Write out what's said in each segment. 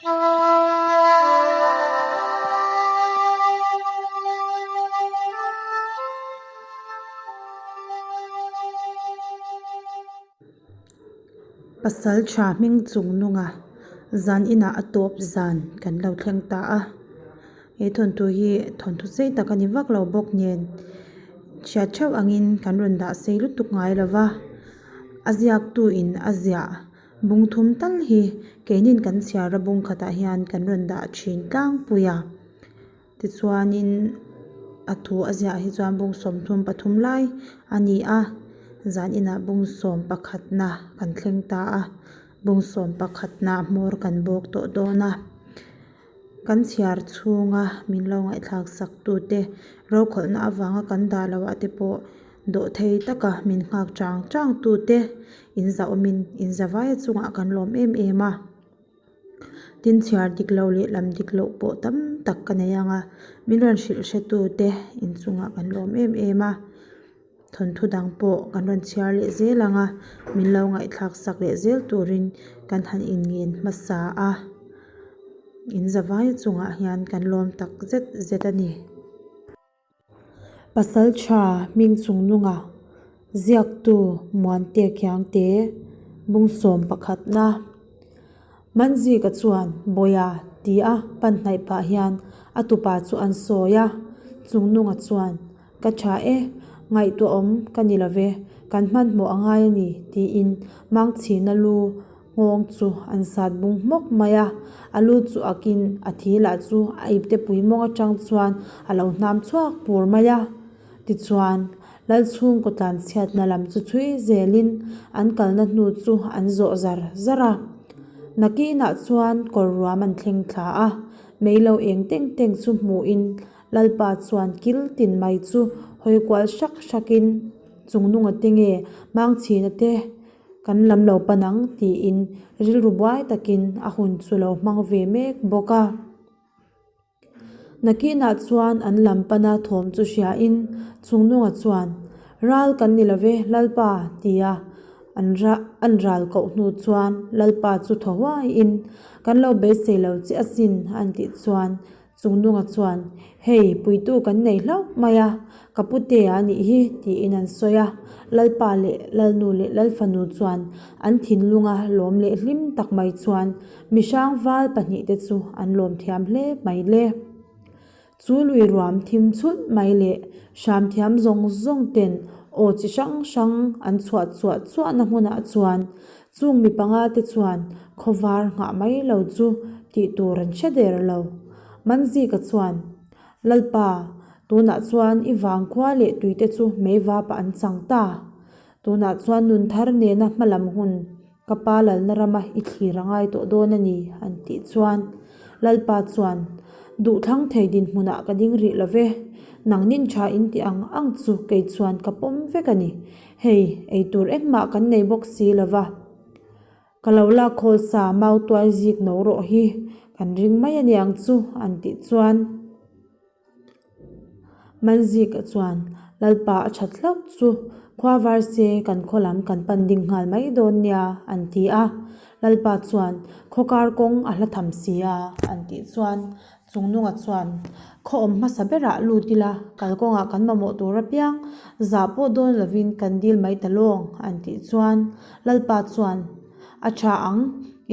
Pasal tha hming chung nunga zan inah a tawp zan kan lo thleng ta a he thawnthu hi thawnthu sei tak a ni vak lo bawk nen chhiat theuh angin kan rawn dah sei lutuk ngai lo va a ziaktu in a ziah. Bung thum tal hi keinin kan chhiar a bung khatah hian kan rawn dah thin tlangpui a tichuanin a thu a ziah hi chuan bung sawmthum pathum lai a ni a zan inah bung sawm pakhatna kan thleng ta a bung sawm pakhatna hmawr kan bawk tawh dawn a. Kan chhiar chhunga min lo ngaihthlak sak tute rokhawlhna avanga kan dah loh ah te pawh dawhthei taka min nghak chang chang tute in zahawmin in zavai chungah kan lawm em em a. Tin chhiar dik loh leh lam dik loh pawh tam tak ka nei ang a, min rawn hrilh hre tute in chungah kan lawm em em a. Thawnthu dang pawh kan rawn chhiar leh zel ang a, min lo ngaihthlak sak leh zel turin kan han inngen hmasa a, in zavai chungah hian kan lawm tak zet zet a ni. Pasal tha hming chung nunga ziaktu Muante Khiangte bungsawm pakhatna Manzika chuan Bawia ti a pan hnaih pah hian a tupa chu an sawi a, Chungnunga chuan Ka tha e, ngaihtuahawm ka ni lo ve, kan hmanhmawh a ngai a ni tiin Mangchhina lu nghawng chu an sat bung hmawk mai a, a lu chu akin a thi lah chu a iptepui mawng atang chuan a lo hnam chhuak pur mai a. Tichuan, Lalchhungkaw tlanchhiatna lam chu chhui zelin an kalna hnu chu an zawh zar zar a. Nakinah chuan kawr ruam an thleng thla a, mei lo eng teng teng chu hmuhin Lalpa chuan kil tin mai chu hawi kual hrak hrakin Chungnunga te nge Mangchhina te kan lam lo pan ang tiin rilru buai takin a hun chu lo hmang ve mek bawk a. Nakinah chuan an lam pana thawm chu hriain Chungnunga chuan, Ral kan ni lo ve, Lalpa, tia an an ral koh hnu chuan Lalpa chu thaw huaiin, Kan lo beisei lo che asin, an tih chuan Chungnunga chuan, Hei, puitu kan nei hlauh mai a, ka putea a nih hi, tiin an sawi a. Lalpa leh Lalnu leh Lalfanu chuan an thinlunga lawm leh hlim tak mai chuan Mihrang val pahnihte chu an lawm thiam hle mai le. Chu lui ruam thim chhulh mai leh hram thiam zawng zawng ten aw chi hrang hrang an chhuah chuah chuahna hmunah chuan chung mi panga te chuan khawvar nghah mai lo chu tih tur an hre der lo. Manzika chuan, Lalpa, tunah chuan i vangkhua leh tuite chu meivapah an chang ta. Tunah chuan nun thar nena hmalam hun Ka pa lalna rama i thlir a ngai tawh dawn a ni, an tih chuan Lalpa chuan, Duhthlang thei dinhmunah ka ding rih lo ve, nangnin tha in ti ang ang chu kei chuan ka pawm vek a ni. Hei, ei tur engmah kan nei bawk si lo va, ka lo lak khawl sa mautuai zik no rawh hi kan ring mai a niang chu, an tih chuan. Manzika chuan Lalpa a that hlauh chu khua var se kan khaw lam kan pan ding nghal mai dawn nia an ti a. Lalpa chuan khaw kar kawng a hla tham si a an tih chuan Chungnunga chuan khaw awm hmasa berah lut ila kalkawngah kan mamawh tur apiang zah pawh dawn lovin kan dil mai ta lawng an tih chuan Lalpa chuan a tha ang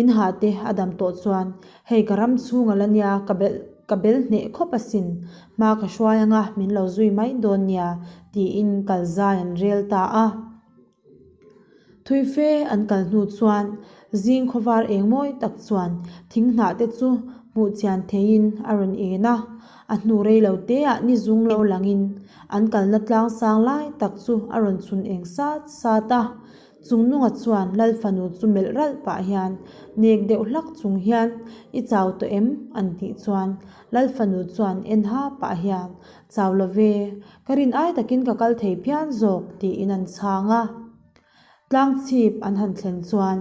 in hah te a dam tawh chuan Hei ka ram chhung a la nia, ka belh ka bel hneh khawp asin, hma ka hruai anga min lo zui mai dawn nia, tiin kal zai an rel ta a. Thui fe an kal hnu chuan zing khawvar eng mawi tak chuan thing hnah te chu hmuh chian theihin a rawn en a, a hnu rei lo te ah ni zung lo langin an kalna tlang sang lai tak chu a rawn chhun eng sat sat a. Chungnunga chuan Lal fanu chu melh ralh pah hian nek deuh hlak chung hian I chau tawh em? an tih chuan Lal fanu chuan en ha pah hian Chau lo ve, ka rin ai takin ka kal thei phian zawk tiin an chhang a. Tlang chhip an han thlen chuan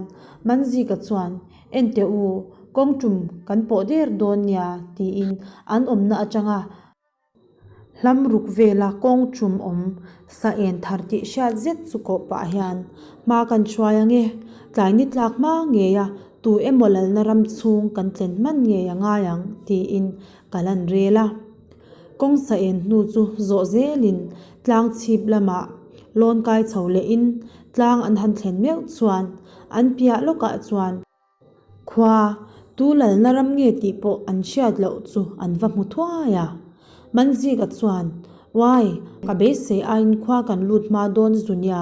Manzika chuan En teh u, kawng tum kan pawh der dawn nia tiin an awmna atanga Hlam ruk vela kawng tum awm sa en thar tih hriat zet chu kawh pah hian hma kan hruai ang e, tlai ni tlak hma ngei a. Tu emaw lalna ram chhung kan tlen hman ngei a ngai ang tiin kal an rel a. Kawng sa en hnu chu zawh zelin tlang chhip lamah lawn kai chho lehin tlang an han thlen meuh chuan an piah lawkah chuan Khua, tu lalna ram nge tih pawh an hriat loh chu an va hmu thuai a. Manzika chuan, Uai, ka beisei aiin khua kan lut hma dawn zu nia.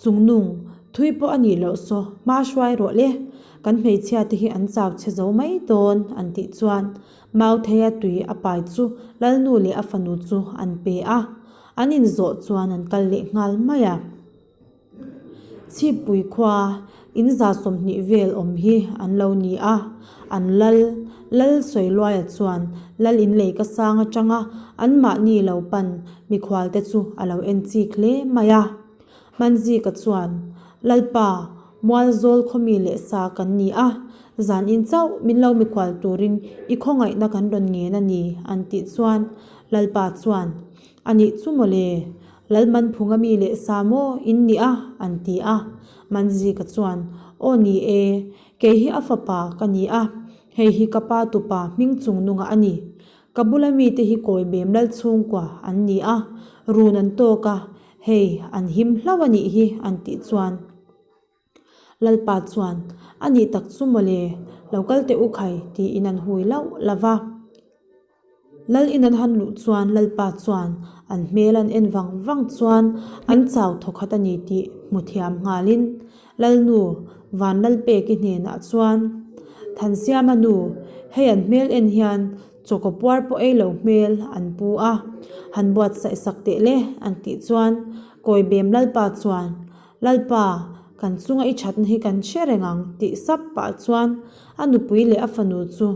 Chungnung, thui pawh a nih loh saw, hma hruai rawh le. Kan hmeichhia te hi an chau chhe zo mai dawn, an tih chuan Mautheia tui a pai chu Lalnu leh a fanu chu an pe a. An inzawh chuan an kal leh nghal mai a. Chhippui khua in 120 vel awm hi an lo ni a, an lal, Lal Sawiluaia chuan Lal in lei ka sang atanga anmahni lo pan mikhualte chu a lo en chik hle mai a. Hmanzika chuan, Lalpa, Mualzawl khawmi leh sa kan ni a, zan in chauh min lo mikhual turin i khawngaihna kan rawn ngen a ni, an tih chuan Lalpa chuan, A nih chu mawle, Lalmanphunga mi leh sa maw in nih a? an ti a. Manzika chuan, Aw ni e, kei hi a fapa ka ni a, hei hi ka pa tupa hming chung nunga a ni. Ka bula mite hi kawi bem lal chhungkua an ni a, run an tawk a, hei an him hlauh a nih hi an tih chuan. Lalpa chuan, A nih tak chu mawle, lo kal teh u khai tiin an hui lauh lauh va. Lal in an han luh chuan Lalpa chuan an hmel an en vang vang chuan an chau thawkhat a ni tih hmu thiam nghalin Lalnu Vanlalpeki hnenah chuan, Thansiama nu, hei an hmel en hian chawkaw puar pawh ei lo hmel an pu a, han buatsaih sak teh le an tih chuan Kawibem Lalpa chuan, Lalpa, kan chunga i thatna hi kan hre reng ang tih sap pah chuan a nupui leh a fanu chu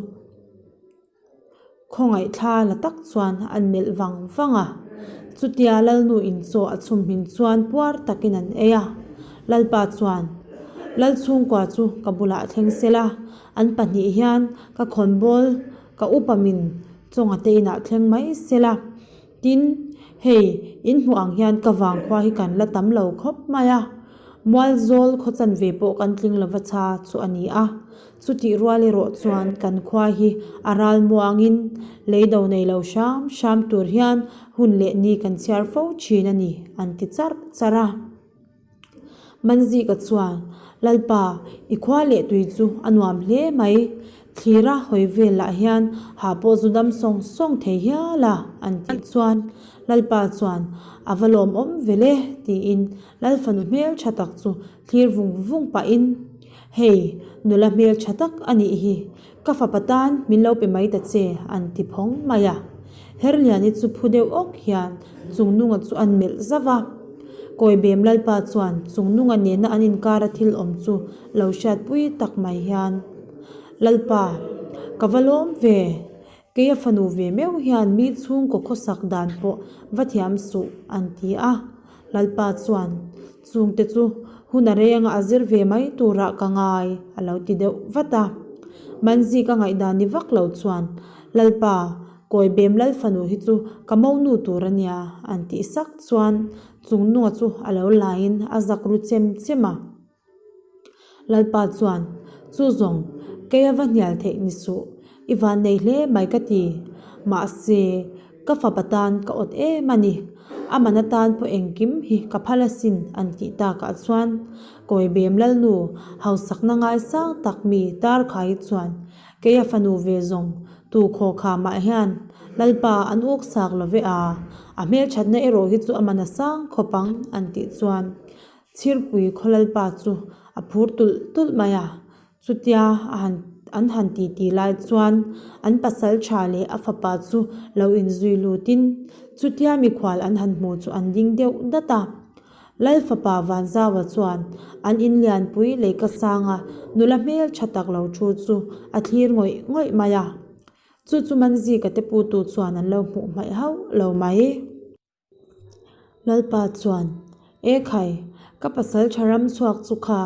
khawngaih thla la tak chuan an melh vang vang a. Chutia Lalnu in chaw a chhum hmin chuan puar takin an ei a. Lalpa chuan, Lal chhungkua chu ka bulah thleng sela, an pahnih hian ka khawnbawl ka upa min chawnga te inah thleng mai sela. Tin, hei, in hmuh ang hian ka vangkhua hi kan la tam lo khawp mai a, Mualzawl khaw chanve pawh kan tling lova cha chu a ni a. Chutih rual erawh chuan kan khua hi a ral muangin lei do nei lo hram hram tur hian hun leh ni kan chhiar fo thin a ni, an ti charh charh a. Manzika chuan, Lalpa, i khua leh tui chu a nuam hle mai. Thlira hawi vel lah hian ha pawh zu dam sawng sawng thei hial a, an tih chuan Lalpa chuan, A va lawmawm vel e, tiin Lalfanu hmel tha tak chu thlir vung vung pahin, Hei, nula hmel tha tak a nih hi, ka fapa tan min lo pe mai ta che, an ti phawng mai a. Herliani chu phu deuh awk hian Chungnunga chu an melh zauh a. Kawibem Lalpa chuan Chungnunga nena an inkara thil awm chu lo hriatpui tak mai hian, Lalpa, ka va lawm ve, Kei a fanu ve meuh hian mi chhungkaw khawsak dan pawh va thiam suh, an ti a. Lalpa chuan, Chungte chu hun a renga a zir ve mai turah ka ngai, a lo ti deuh vat a. Manzi ka ngaihdan ni vak lo chuan, Lalpa, Kawibem Lal fanu hi chu ka monu tur a nia, an tih sak chuan Chungnunga chu a lo laiin a zak ru chem chem a. Lalpa chuan, Chu zawng, kei a va hnial theih ni suh, i van nei hle mai ka ti. Mahse, ka fapa tan ka awt em a ni. A man atan pawh engkim hi ka phal asin an tih takah chuan Kawibem Lalnu hausakna ngaisang tak mi Tarkhai chuan, Kei a fanu ve zawng, tu khaw kha mah hian Lalpa an uk sak lo ve a, a hmelthatna erawh hi chu a man a sang khawp ang an tih chuan Chhirpui khaw Lalpa chu a phur tulh tulh mai a, chutia a han an han ti ti lai chuan an pasal tha leh a fapa chu lo inzui lutin chutia mikhual an han hmu chu an ding deuh dat a. Lal fapa Vanzaua chuan an in lianpui leika sanga nula hmel tha tak lo thu chu a thlir ngawih ngawih mai a, chu chu Manzika te putu chuan an lo hmuh hmaih hauh lo mai. Lalpa chuan, E khai, ka pasal tha ram chhuak chu kha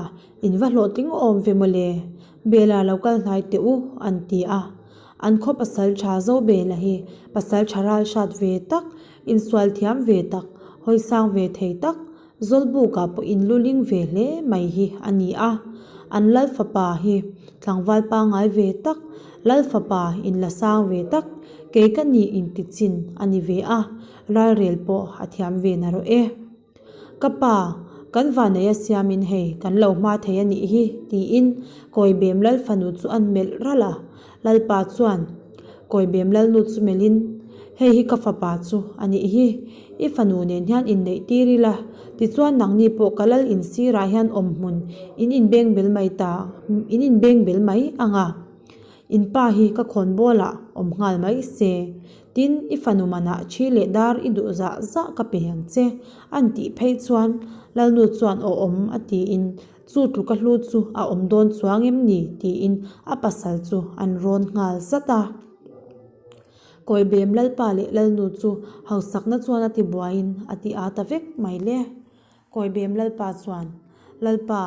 in va hlawhtling awm ve mawle, Bela lo kal hnai teh u, an ti a. An khaw pasal tha zo Bela hi pasal tha ral hrat ve tak, insual thiam ve tak, hawisang ve thei tak, Zawlbukah pawh in luling ve hle mai hi a ni a. An lal fapa hi. Tlangval pangngai ve tak, Lal fapa inla sang ve tak, kei ka nih inti chin a ni ve a, ralrel pawh a thiam ve na rawh e. Ka pa, kan vanneia siamin hei kan lo hma thei a nih hi, tiin Kawibem Lal fanu chu an melh ralh a. Lalpa chuan Kawibem Lalnu chu melhin, Hei hi ka fapa chu a nih hi, i fanu nen hian inneih tir ila, tichuan nangni pawh ka lal in sirah hian awm hmun in inbengbel mai ta, in inbengbel mai ang a. In pa hi ka khawnbawlah awm nghal mai se. Tin, i fanu manah thi leh dar i duh zah zah ka pe ang che, an tih phei chuan Lalnu chuan aw awm a tiin chu tluka hlu chu a awm dawn chuang em ni tiin a pasal chu an rawn nghal zat a. Kawibem Lalpa leh Lalnu chu hausakna chuan a ti buaiin a ti â ta vek mai le. Kawibem Lalpa chuan, Lalpa,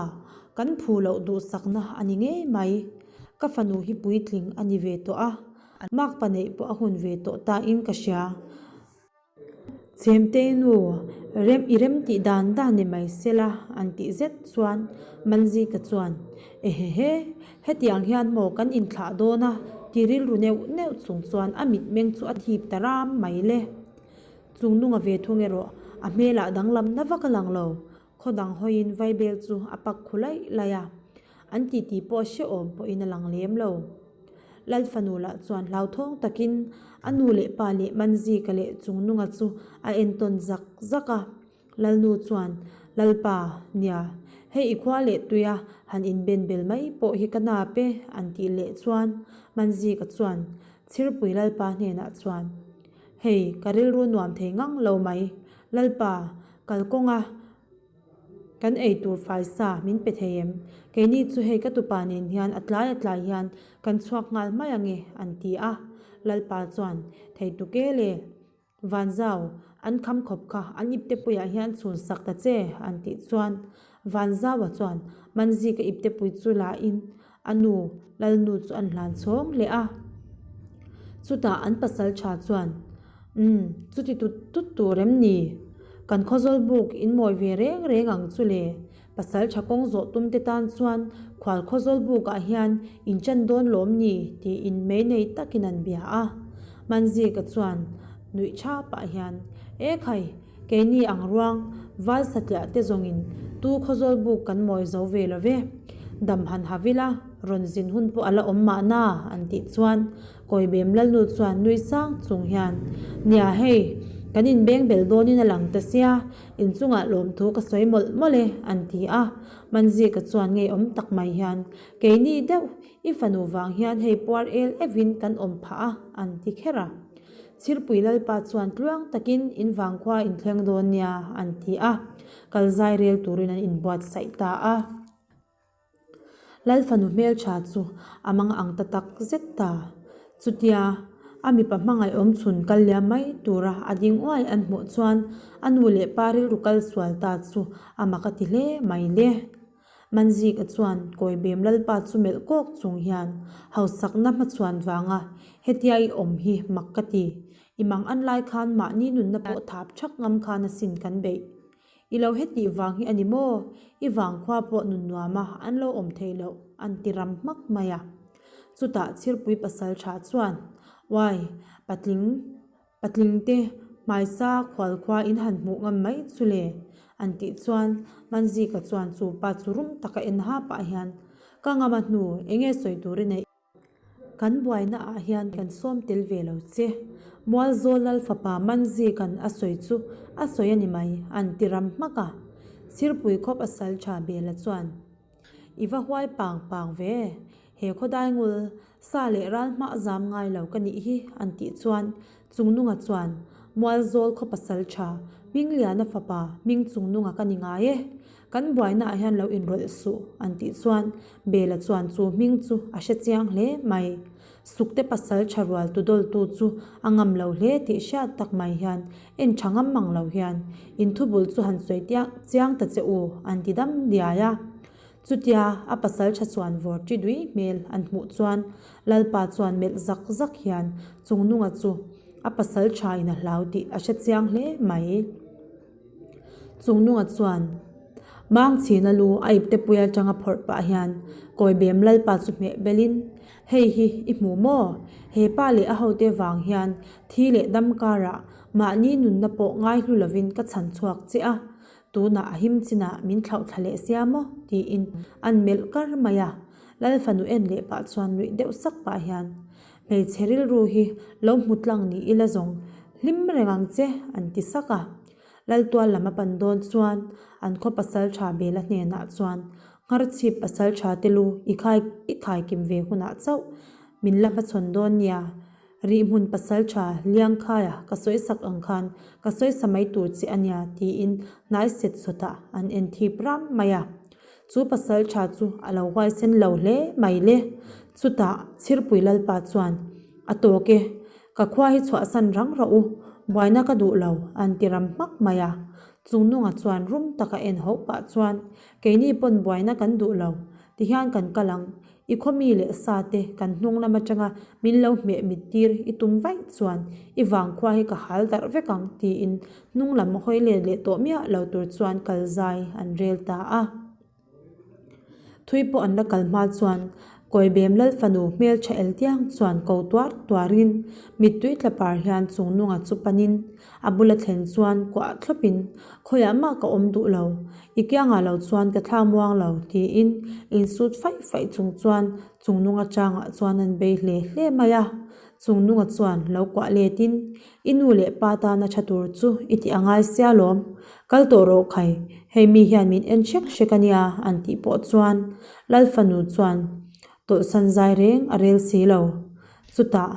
kan phu loh duhsakna a ni ngei mai. Ka fanu hi puitling a ni ve tawh a, makpa neih pawh a hun ve tawh ta in ka hria. Chemtei nu, rem i rem tih dan dan ni mai sela an tih zet chuan Manzika chuan, Ehehe, hetiang hian maw kan inthlah dawn a ti rilru neuh neuh chung chuan a mitmeng chu a thip ta ram mai le. Chung nunga ve thung erawh a hmelah danglam na vak a lang lo. Khaw dang hawiin vaibel chu a pak khu laih laih a, an titi pawh hrehawm pawhin a lang lem lo. Lal fanu lah chuan hlauthawng takin a nu leh pa leh Manzika leh chung nunga chu a entawn zak zak a. Lalnu chuan, Lalpa, nia, hei i khua leh tuia han inben bel mai pawh hi ka nap e, an tih leh chuan Manzika chuan Chhirpui Lalpa hnenah chuan, Hei, ka rilru nuam thei ngang lo mai. Lalpa, kalkawnga kan ei tur fai sa min pe thei em? Keini chu hei ka tupa nen hian a tlai a tlai hian kan chhuak nghal mai ange, an ti a. Lalpa chuan, Thei tuk e le, Vanzau, an kham khawp kha an iptepuiah hian chhun sak ta che, an tih chuan Vanzaua chuan Manzika iptepui chu la in A nu, Lalnu chu an hlan chhawng leh a. Chutah an pasal tha chuan, Umm, chuti tut tut tur em ni? Kan khawzawl buk in mawi ve reng reng ang chu le. Pasal tha kawng zawh tum te tan chuan khual khawzawl bukah hian in chan dawn lawm ni? tiin mei nei takin an bia a. Manzika chuan nuih tha pah hian, E khai! Keini ang ruang val satliah te zawngin tu khawzawl buk kan mawi zo ve lo ve. Dam han ha vil a, rawn zin hun pawh a la awm mahna an tih chuan Kawibem Lalnu chuan nui sang chung hian, Nia hei, kan inbeng bel dawnin a lang ta sia, inchungah lawmthu ka sawi mawlh mawlh e an ti a. Manzika chuan ngeiawm tak mai hian, Keini deuh, i fanu vang hian hei puar el evin kan awm phah a an ti kher a. Chhirpui Lalpa chuan tluang takin in vangkhua in thleng dawn nia an ti a, kal zai rel turin an inbuatsaih ta a. Lal fanu hmeltha chu a mang ang ta tak zet ta. Chutia a mipa hmangaih awm chhun kal liam mai tura a ding uai an hmuh chuan a nu leh pa rilru kal sual ta chu a mak a ti hle mai le. Manzika chuan Kawibem Lalpa chu melh kawk chung hian, Hausakna hmachhuan vanga hetia i awm hi mak ka ti. I mang an lai khan mahni nunna pawh thap thak ngam khan asin kan beih. I lo hetih vang hi a ni maw? I vangkhua pawh nun nuama an lo awm theih loh an ti ram hmak mai a. Chutah Chhirpui pasal tha chuan, Uai, patling Patling te hmaisa khualkhua in han hmuh ngam mai chu le? An tih chuan Manzika chuan chu pa chu rum taka en ha pah hian, Ka ngam a hnu, enge sawi tur i neih? Kan buaina ah hian kan sawm tel ve lo che. Mualzawl Lal fapa Manzika'n a sawi chu a sawi a ni mai, an ti ram hmak a. Chhirpui khawp a sal tha Bela chuan, I va huai pang pang ve, he khawdaingul sa leh ral hmah zam ngai lo ka nih hi an tih chuan Chungnunga chuan Mualzawl khaw pasal tha Hmingliana fapa hming Chungnunga ka ni ngai e, kan buaina ah hian lo inrawlh suh an tih chuan Bela chuan chu hming chu a hre chiang hle mai. Sukte pasal tha rual tu dawltu chu a ngam lo hle tih hriat tak mai hian en tha ngam mang lo hian in thubul chu han sawi chiang ta che u an ti dam diai a. Chutia a pasal tha chuan vawr ṭi dui hmel an hmuh chuan Lalpa chuan melh zak zak hian Chungnunga chu a pasal tha in a hlau tih a hre chiang hle mai. Chungnunga chuan. Mangchhina lu a iptepui atanga phawrh pah hian Kawibem Lalpa chu hmeh belin, Hei hi i hmu maw? He pa leh a hote vang hian thi leh dam karah mahni nunna pawh ngaihlu lovin ka chhan chhuak che a, tunah a him chinah min thlauh thla leh sia maw? tiin an melh kar mai a. Lal fanu en leh pah chuan nuih deuh sak pah hian, Hmeichhe rilru hi lo hmu tlang ni ila zawng hlim reng ang che, an ti sak a. Laltual lam a pan dawn chuan an khaw pasaltha Bela hnenah chuan Ngharchhip pasaltha te lu i khai i khai kim ve hunah chauh min la hmachhawn dawn nia. Rihhmun pasaltha Liangkhaia ka sawi sak ang khan ka sawi sa mai tur che a nia tiin hnai set sawtah an en thip ram mai a. Chu pasaltha chu a lo huaisen lo hle mai le. Chutah Chhirpui Lalpa chuan a tawk e, Ka khua hi chhuahsan rang rawh u, buaina ka duh lo, an ti ram hmak mai a. Chungnunga chuan rum taka en hoh pah chuan, Keini pawn buaina kan duh lo, tihian kan kal ang, i khaw mi leh sa te kan hnung lam atanga min lo hmeh mit tir i tum vaih chuan i vangkhua hi ka hal darh vek ang, tiin hnung lam hawi let leh tawh miah lo tur chuan kal zai an rel ta a. Thui pawh an la kal hma chuan Kawibem Lal fanu hmeltha el tiang chuan ko tuar tuarin mittui tla par hian Chungnunga chu panin a bula thlen chuan kuah thlawpin khawiah mah ka awm duh lo, i kiangah lo chuan ka thla muang lo tiin insut faih faih chung chuan Chungnunga changah chuan an bei hle hle mai a. Chungnunga chuan lo kuah letin I nu leh pa tana tha tur chu i tih a ngai sia lawm. Kal tawh rawh khai, hei mi hian min en hrek hrek a nia an tih pawh chuan Lal fanu chuan tawlhsan zai reng a rel si lo. Chutah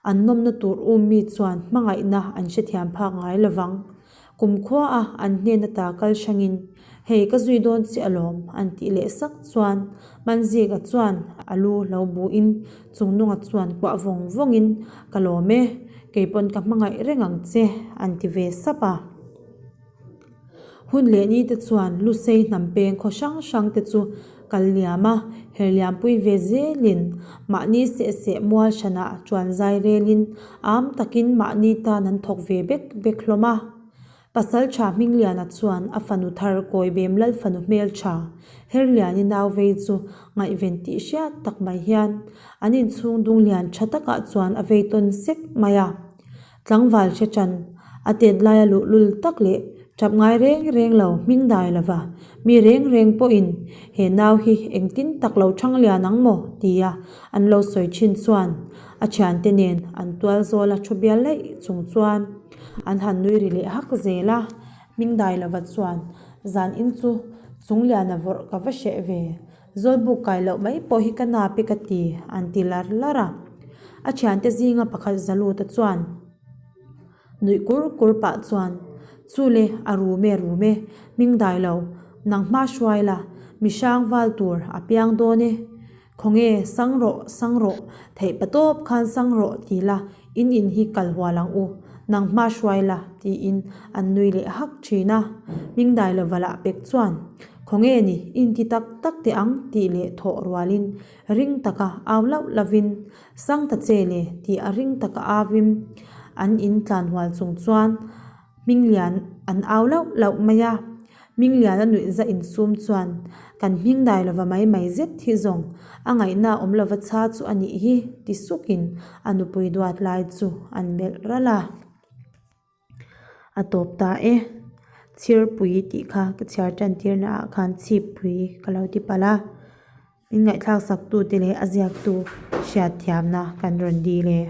an nawmna tur um mi chuan hmangaihna an hrethiam phak ngai lovang. Kumkhua a an hnen ata kal hrangin, Hei ka zui dawn che alawm, an tih leh sak chuan Manzika chuan a lu lo buhin Chungnunga chuan kuah vawng vawngin, Ka lawm e, kei pawn ka hmangaih reng ang che, an ti ve sap a. Hun leh ni te chuan Lusei hnam peng khaw hrang hrang te chu kal liam a, her liampui ve zelin mahni seh seh mual hranah chuan zai relin am takin mahni tan an thawk ve bek bek hlawm a. Pasaltha Hmingliana chuan a fanu thar Kawibem Lal fanu hmeltha Herliani nau vei chu ngaihven tih hriat tak mai hian an inchhung dunglian tha takah chuan a vei tawn sek mai a. Tlangval hre tan, a tet laia luhlul tak leh tap ngai reng reng lo hming dai lova, mi reng reng pawhin he nau hi engtin tak lo thang lian ang maw tia an lo sawi thin chuan a thiante nen an tual zawla thu bial laih chung chuan an han nui ri leh hak zel a. Hming dai lova chuan zan in chu chung liana vawrh ka va hreh ve. Zawlbuk kai loh mai pawh hi ka nap e ka ti, an ti lar lar a. A thiante zinga pakhat Zaluta chuan nuih kur kur pah chuan, Chule, a rum e rum e, hming dai lo, nang hma hruai la, mi hrang val tur a piang dawn e. Khawnge, sang rawh, sang rawh, theih pa tawp khan sang rawh ti la, in in hi kal hual ang u, nang hma hruai la, tiin an nui leh hak thin a. Hming dai lova lah pek chuan, Khawnge ni, in ti tak tak teh ang, tih leh thawh rualin ring taka au lauh lovin, Sang ta che le, tih a ring taka auin an in tlan hual chung chuan Hminglian an au lauh lauh mai a. Hminglian a nuih za insum chuan, Kan hming dai lova mai mai zet hi zawng a ngaihna awm lova chha chu a nih hi, ti sukin a nupui duat lai chu an melh ralh a. A tawp ta e. Chhirpui tih kha ka chhiar tan tirna ah khan chhippui ka lo ti palh a. Min ngaihthlak sak tute leh a ziaktu hriatthiamna kan rawn dil e.